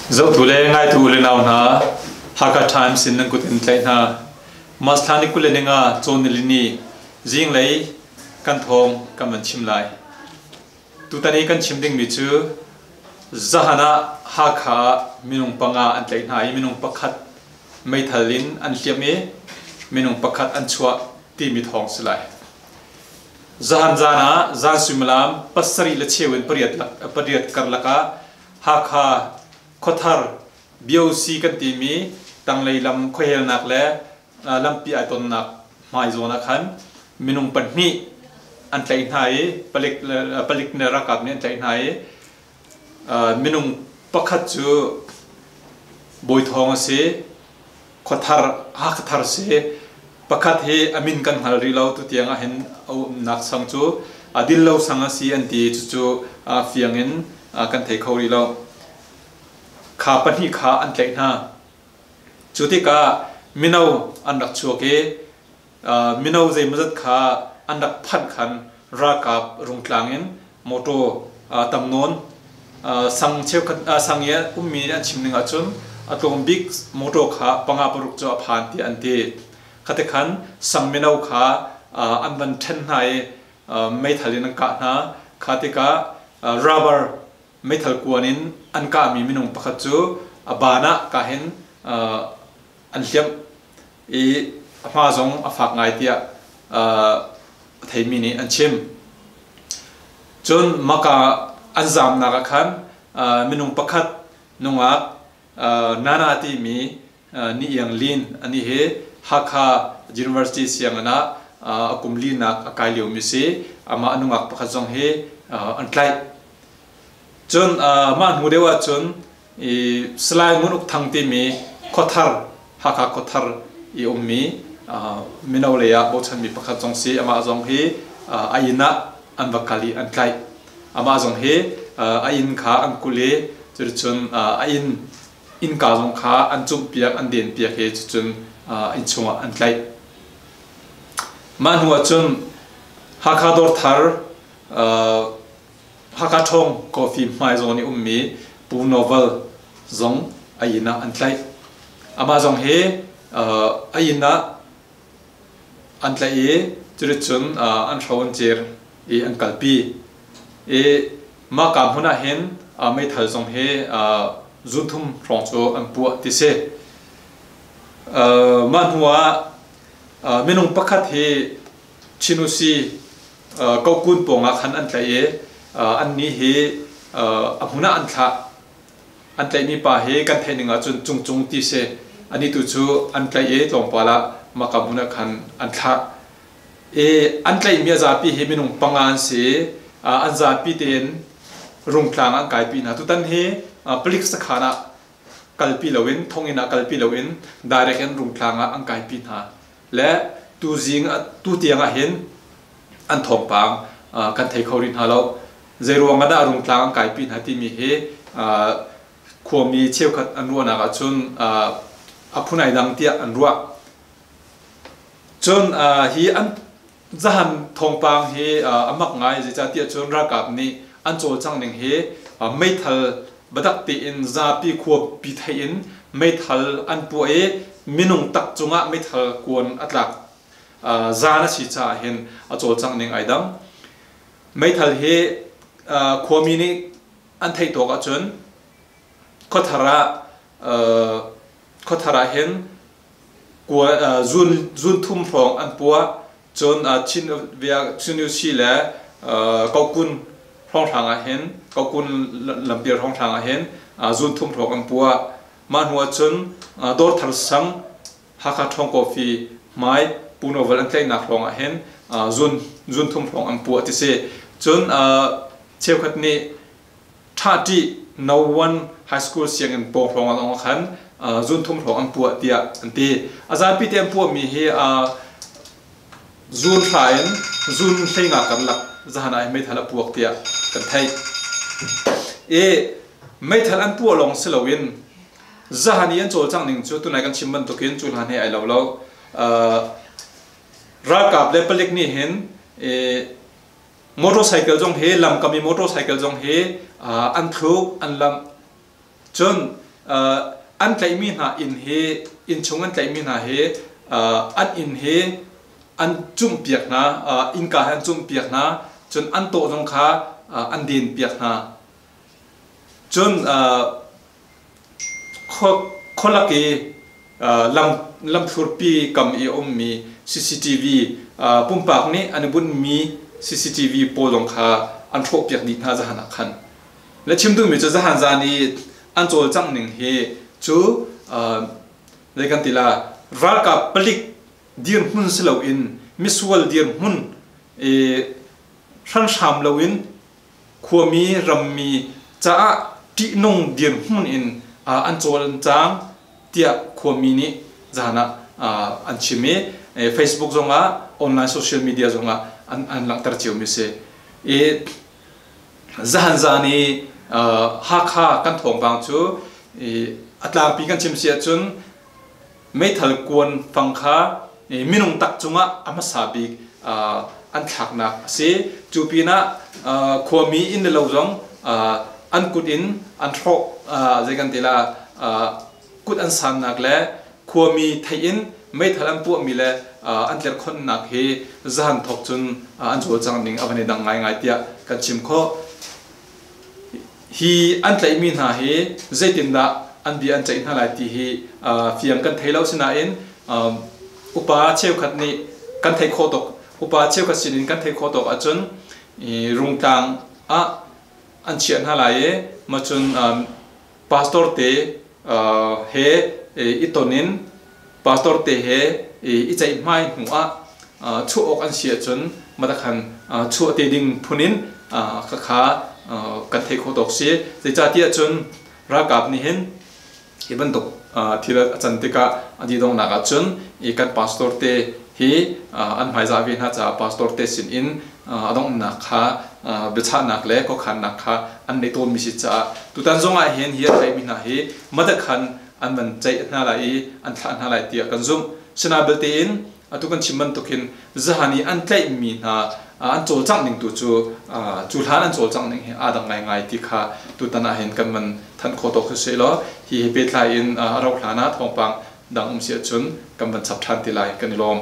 Zohtu le ngaitu u le nau hna, Hakha Times in nan kut in tlaih hna. March thla ni 25 cawn nilini zinglei kan thawng kan van chim lai. Tutan i kan chim dingmi cu zahan ah Hakha ah minung panga an tlaih hna i minung pakhat meithal in an hliamh i minung pakhat an chuah timi thawng si lai. Zahan zan ah zan suimilam pasarih le cheu in pariat karlak ah Hakha khuathar BOC kan timi tanglei lam khuahelnak le lampi ai tonnak hmai zawn ah khan minung pahnih an tlaih hna i palik le ralkap nih an tlaih hna i minung pakhat cu Bawi Thawng a si. Khuathar Hakhathar si. Pakhat hi a min kan hngal rih lo. Tutiang ah hin a umnak sang cu a dil lo sang a si an ti. Cucu fiang in kan thei kho rih lo. Kha pahnih kha an tlaih hna. Cu tikah mino an rak chuak i mino zeimawzat kha an rak phanh khan ralkap rungtlang in motor tam nawn sang cheukhat sang i ummi nih an chim ning ahcun a tlawm bik motor kha panga paruk cu a phan tiah an ti. Khate khan sang mino kha an van ṭhen hna i meithal in an kah hna. Kha tikah rubber meithal kuan in an kahmi minung pakhat cu a ban ah ka hin an hliamh i a hma zong a fak ngai tiah a theimi nih an chim. Cun maka an zamnak ah khan minung pakhat nungak Nana timi Ni Iang Lin ani hi Hakha University sianginn ah a kum linak a kai liomi si. Amah nungak pakhat zong hi an tlaih. Cun mah hnu deuh ahcun i Salai Ngun Uk Thang timi khuathar Hakha khuathar i ummi mino lei ah bochanmi pakhat zong si. Amah zong hi a inn ah an va kal i an tlaih. Amah zong hi a inn kha an kulh i cuticun a inn innka zong kha an cumhpiak an denpiak i cucun inn chungah an tlaih. Mah hnu ahcun Hakha Dawrthar Hakha Ṭhawng Coffee hmai zawn i ummi Pu Novel zong a inn ah an tlaih. Amah zong hi a inn ah an tlaih i cuticun an hro an cir i an kalpi. I mahka hmun ah hin meithal zong hi zunthum hrawng cu an puah ti si. Mah hnu ah minung pakhat hi Chinusi Kokun pawngah khan an tlaih i annih hi a hmun ah an thlah. An tlaihmi pa hi kan theih ning ahcun Cungcung ti si. Anih tu cu an tlaih i tlawmpal ah mahka hmun ah khan an thlah. I an tlaihmi a zapi hi minung panga an si i an zapi tein Rungtlang ah an kaipi hna. Tutan hi palik sakhan ah kalpi loin thonginn ah kalpi loin direct in Rungtlang ah an kaipi hna. Le tuzing tu tiang ah hin an thawngpang kan thei kho rih hna lo. Zeiruang ah dah Rungtlang an kaipi hna timi hi khuami cheukhat an ruahnak ahcun a phun ai dang tiah an ruah. Cun hi an zahan thawngpang hi a mak ngai, zeicahtiah cun ralkap nih an cawlcangh ning hi meithal biatak tein zapi khuapi theih in meithal an puah i minung tak cungah meithal kuan a tlak zan a si caah hin a cawlcangh ning ai dang. Meithal hi khuami nih an theih tawk ahcun khuathar ah hin zun thum hrawng an puah. Cun Chin le Kokun hrawnghrang ah hin Kokun lampi hrawnghrang ah hin zun thum hrawng an puah. Mah hnu ah cun Dawrthar sang Hakha Ṭhawng Coffee hmai Pu Novel an tlaihnak hrawng ah hin zun thum hrawng an puah ti si. Cun cheukhat nih Ṭhahṭih No. 1 High School sianginn pawng hrawng ah khan zun thum hrawng an puah tiah an ti. A zapi te an puahmi hi zun hra in zun hleinga karlak zahan ah meithal a puak tiah kan theih. I meithal an puah lawng si loin zahan i an cawlcangh ning cu tunai kan chim bantukin cu hlan he ai lo lo. Ralkap le palik nih hin Motorcycle zong hi lamkam i motorcycle zong hi an thluk, an lamh. Cun An tlaihmi hna inn hi, inn chung an tlaihmi hna hi, an inn hi an cumhpiak hna, innka he an cumhpiak hna, cun an tawh zong kha an denpiak hna. Cun khualak i lamthlurpi kam i a ummi CCTV, pumpak nih an i bunhmi CCTV pawl zong kha an hrawhpiak dih hna zahan ah khan. Na chim duhmi cu zahan zan i an cawlcangh ning hi cu zei kan ti la, ralkap palik dirhmun si loin misual dirhmun i hranhram loin khuami rammi caah ṭihnung dirhmun in an cawlcang tiah khuami nih zahan ah an chim i Facebook zongah, online social media zongah an langhter ciomi si. I zahan zan i Hakha kan thawngpang cu a tlangpi kan chim si ahcun meithal kuan fang kha minung tak cungah a hmasa bik an thlaknak a si. Cu pinah khuami inn le lo zong an kut in an hrawh, zei kan ti la, kut an sannak le khuami theih in meithal an puahmi le an tlerhkhonhnak hi zahan thawk cun an cawlcangh ning a van i dang ngaingai tiah kan chim khawh. Hi an tlaihmi hna hi zeitindah an bia an ceih hna lai ti hi fiang kan thei lo, sinain upa cheukhat nih kan theih khawh tuk, upa cheukhat sinin kan theih khawh tawk ahcun Rungtlang ah an chiah hna lai i macun pastor te he i ton in, pastor te he i ceihmai hnu ah chuah awk an si ahcun matakhan chuah te ding phun in khakha kan theih khawh tawk si. Zeicahtiah cun ralkap nih hin hi bantuk thil a can tikah a dih donghnak ahcun i kan pastor te hi an hmaizah ve hna caah pastor te sin in a donghnak kha biachahnak le khuakhannak kha an neih tawnmi si caah tutan zong ah hin hi a tlaihmi hna hi madakhan an van ceih hna lai i an thlah hna lai tiah kan zumh. Sina belte in atu kan chim bantukin zahan i an tlaihmi hna an cawlcangh ning tu cu cu hlan an cawlcangh ning hi aa dang ngaingai ti kha tutan ah hin kan van thanh khawh tawk si law hi he pehtlai in a rauh hlan ah thawngpang dang um si ahcun kan van chap ṭhan ti lai. Kan i lawm.